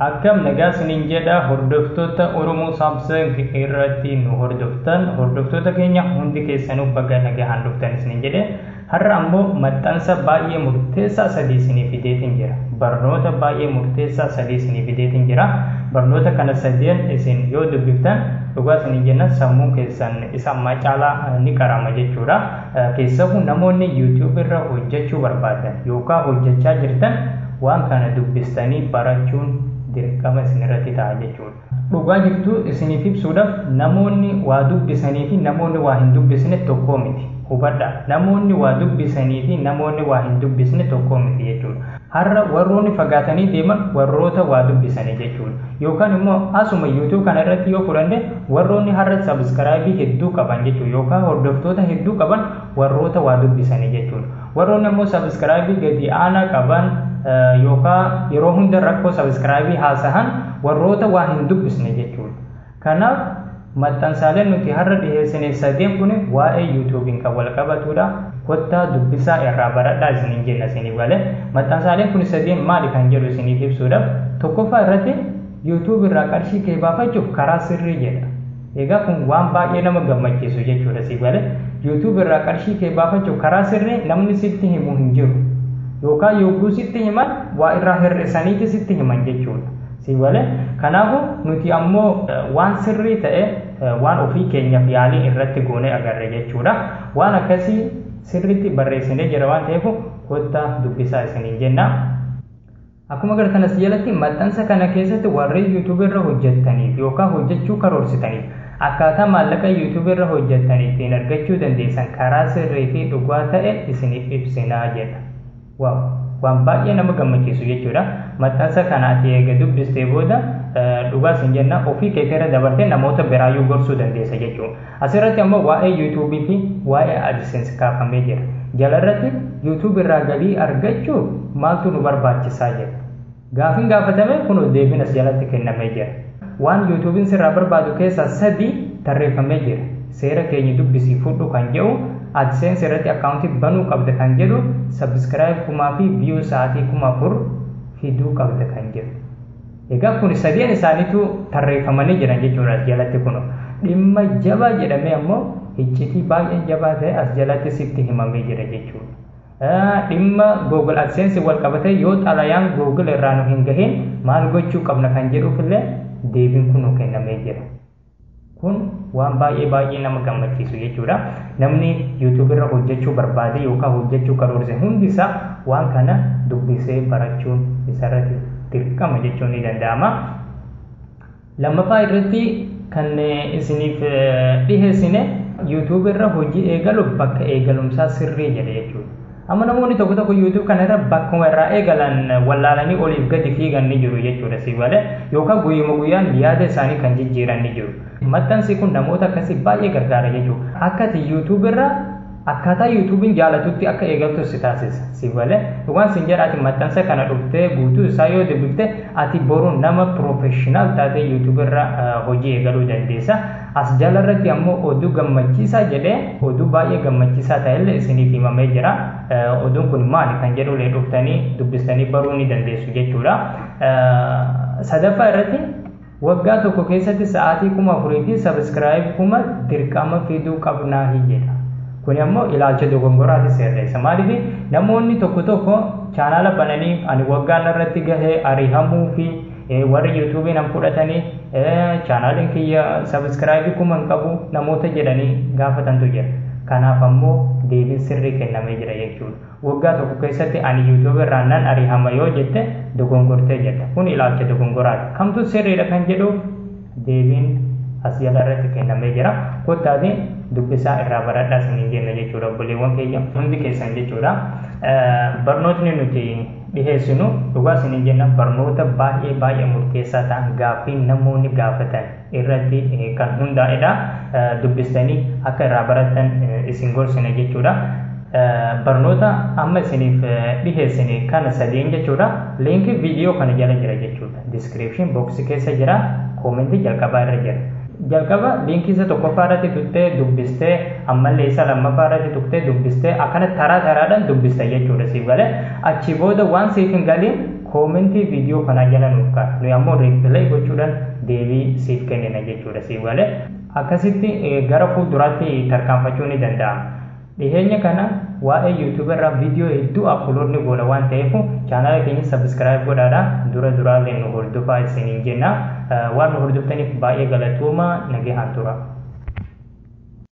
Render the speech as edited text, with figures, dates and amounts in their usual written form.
Akkam nagaa isiniin jedha, hordoftoota Oromoo Samsung irratti nu hordoftan, hordoftoota keenya hundi keessanuu baga nagaan dhuftan isiniin jedhe. Har'a ammoo maxxansa baay'ee murteessaa sadii isinii fideetiin jira. Barnoota baay'ee murteessaa sadii isinii fideetiin jira. Barnoota kana sadeen isin yoo dubbiftan, dhugaa isiniin jenna, sammuun keessan isa ammaa caalaa ni qarama jechuudha. Keessafuu namoonni YouTube irra hojjechuu barbaadan yookaan hojjechaa jirtan, waan kana dubbistanii barachuun dirqama isinirratti ta'a jechuudha. Dhugaa jirtu isiniif ibsuudhaaf, namoonni waa dubbisanii fi namoonni waa hin dubbisne tokkoo miti. Hubadhaa. Namoonni waa dubbisanii fi namoonni waa hin dubbisne tokkoo miti jechuudha. Har'a warroonni fagaatanii deeman warroota waa dubbisanii jechuudha. Yookaan immoo asuma YouTube kana irratti yoo fudhanne, warroonni har'a subscribe hedduu qaban jechuudha, yookaan hordoftoota hedduu qaban warroota waa dubbisanii jechuudha. Warroonni immoo subscribe gadi aanaa qaban yookaan yeroo hunda rakkoo subscribe haasahan warroota waa hin dubbisne jechuudha. Kanaaf maxxansaaleen nuti har'a dhiheessine sadeen kun waa'ee YouTube'n kan wal qabatudha. Kottaa dubbisaa, irraa baradhaa isiniin jenna, isiniif galee. Maxxansaaleen kun sadeen maali kan jedhu isiniif ibsuudhaaf, tokkoffaa irratti "YouTube irraa qarshii kee baafachuuf karaa sirrii" jedha. Egaa kun waan baay'ee nama gammachiisu jechuudha, siif galee. YouTube irraa qarshii kee baafachuuf karaa sirrii namni sitti himu hin jiru. Yookaan yogguu sitti himan waa irraa hir'isaniiti sitti himan jechuudha. Siif galee. Kanaafuu nuti ammoo waan sirrii ta'e, waan ofii keenyaaf yaalii irratti goonee agarre jechuudha. Waan akkasii sirriitti barreessinee jira waan ta'eef, kottaa dubbisaa isiniin jenna. Akkuma agartan, as jalatti maxxansa kana keessatti warreen YouTube irra hojjettaniif yookaan hojjechuu karoorsitaniif akkaataa maallaqa YouTube irra hojjettan ittiin argachuu dandeessan karaa sirrii fi dhugaa ta'e isiniif ibsinaa jedha. Wow! Waan baay'ee nama gammachiisu jechuudha. Maxxansa kana ati eega dubbistee booda, dhugaa sin jenna, ofii keetii irra dabartee namoota biraayyuu gorsuu dandeessa jechuudha. Asirratti ammoo waa'ee YouTube fi waa'ee AdSense kaafamee jira. Jalarratti "YouTube irraa galii argachuuf maaltu nu barbaachisaa?" jedha. Gaafiin gaafatame kun deebiin as jalatti kennamee jira. Waan YouTube'n sirraa barbaadu keessaa sadii tarreeffamee jira. Seera keenya dubbisii fudhu kan jedhu, AdSense irratti akkaawuntii banuu qabda kan jedhu, subscribe 1000 fi view sa'aatii 4000 fiduu qabda kan jedhu. Egaa kun sadeen isaaniitu tarreeffamanii jiran jechuudha as jalatti kun. Dhimma jabaa jedhamee ammoo iccitii baay'ee jabaa ta'e as jalatti sitti himamee jira jechuudha. Dhimma Google AdSense wal qabatee yoo xalayaan Google irraa nu hin gahin maal gochuu qabna kan jedhuufillee deebiin kun nu kennamee jira. Kun waan baay'ee baay'ee nama gammachiisu jechuudha. Namni YouTube irra hojjechuu barbaade yookaan hojjechuu karoorse hundi isaa waan kana dubbisee barachuun isarratti dirqama jechuun ni danda'ama. Lammaffaa irratti kan isiniif dhiheessine "YouTube irra hojii eegaluuf bakka eegalumsaa sirrii" jedhe jechuudha. Amma namoonni tokko tokko YouTube kana irra bakkuma irraa eegalan wallaalanii oliif gadi fiigan ni jiru jechuudha, si malee, yookaan guyyuma guyyaan yaada isaanii kan jijjiiran ni jiru. Maxxansi kun namoota akkasii baay'ee gargaara jechuudha. Akka ati YouTube irra akkaataa YouTube'n jaalatutti akka eegaltu si taasisa. Si malee, dhugaan sin jedha, ati maxxansa kana dhuftee guutuu isaa yoo dubbifte, ati boru nama professional taatee YouTube irra hojii eegaluu dandeessa. As jalarratti ammoo oduu gammachiisaa jedhee oduu baay'ee gammachiisaa ta'ellee isiniif himamee jira. Oduun kun maali kan jedhullee dhuftanii dubbistanii baruu ni dandeessu jechuudha. Sadaffaa irratti "Waggaa tokko keessatti sa'aatii 4000 fi subscribe 1000 dirqama fiduu qabnaa" jedha. Kuni ammoo ilaalcha dogongoraati sirreessa. Maaliif? Namoonni tokko tokko chaanaala bananii ani waggaan irratti gahee ariihamuu fi warri YouTube'n an fudhatanii chaanaaliin kiyya subscribe 1000 hin qabu namoota jedhanii gaafatantu jira. Kanaaf ammoo deebiin sirrii kennamee jira jechuudha. Waggaa tokko keessatti ani YouTube irraa nan ariihama yoo jette, dogongortee jetta. Kun ilaalcha dogongoraati. Kamtu sirriidha kan jedhu deebiin as jala irratti kennamee jira. Kottaati dubbisaa, irraa baradhaa isiniin jenna jechuudha, obboleewwan keenya hundi keessan jechuudha. Barnootni nuti dhiheessinu, dhugaa isiniin jenna, barnoota baay'ee baay'ee murteessaa ta'an gaaffii namoonni gaafatan irratti kan hundaa'edha. Dubbistanii akka irraa barattan isin gorsina jechuudha. Barnoota amma isiniif dhiheessine kana sadeen jechuudha. Liinkii viidiyoo kana jala jira jechuudha. Description box keessa jira. Koomentii jalqabaa irra jira. Jalqaba liinkii isa tokkoffaa irratti tuqxee dubbistee, ammallee isa lammaffaa irratti tuqxee dubbistee, akkana taraa taraadhaan dubbista jechuudha, siif galee. Achi booda waan siif hin galiin Koomentii viidiyoo kanaa jala nuuf kaa'a. Nuyi ammoo reply gochuudhaan deebii siif kennina jechuudha, siif galee. Akkasitti gara fuulduraatti tarkaanfachuu ni danda'ama. Dhiheenya kana waa'ee YouTube irraa viidiyoo hedduu upload ni goona waan ta'eef, chaanaala keenya subscribe godhaadha. Dura duraallee nu hordofaa isiniin jenna. Waan nu hordoftaniif baay'ee galatooma, nagahaan tura.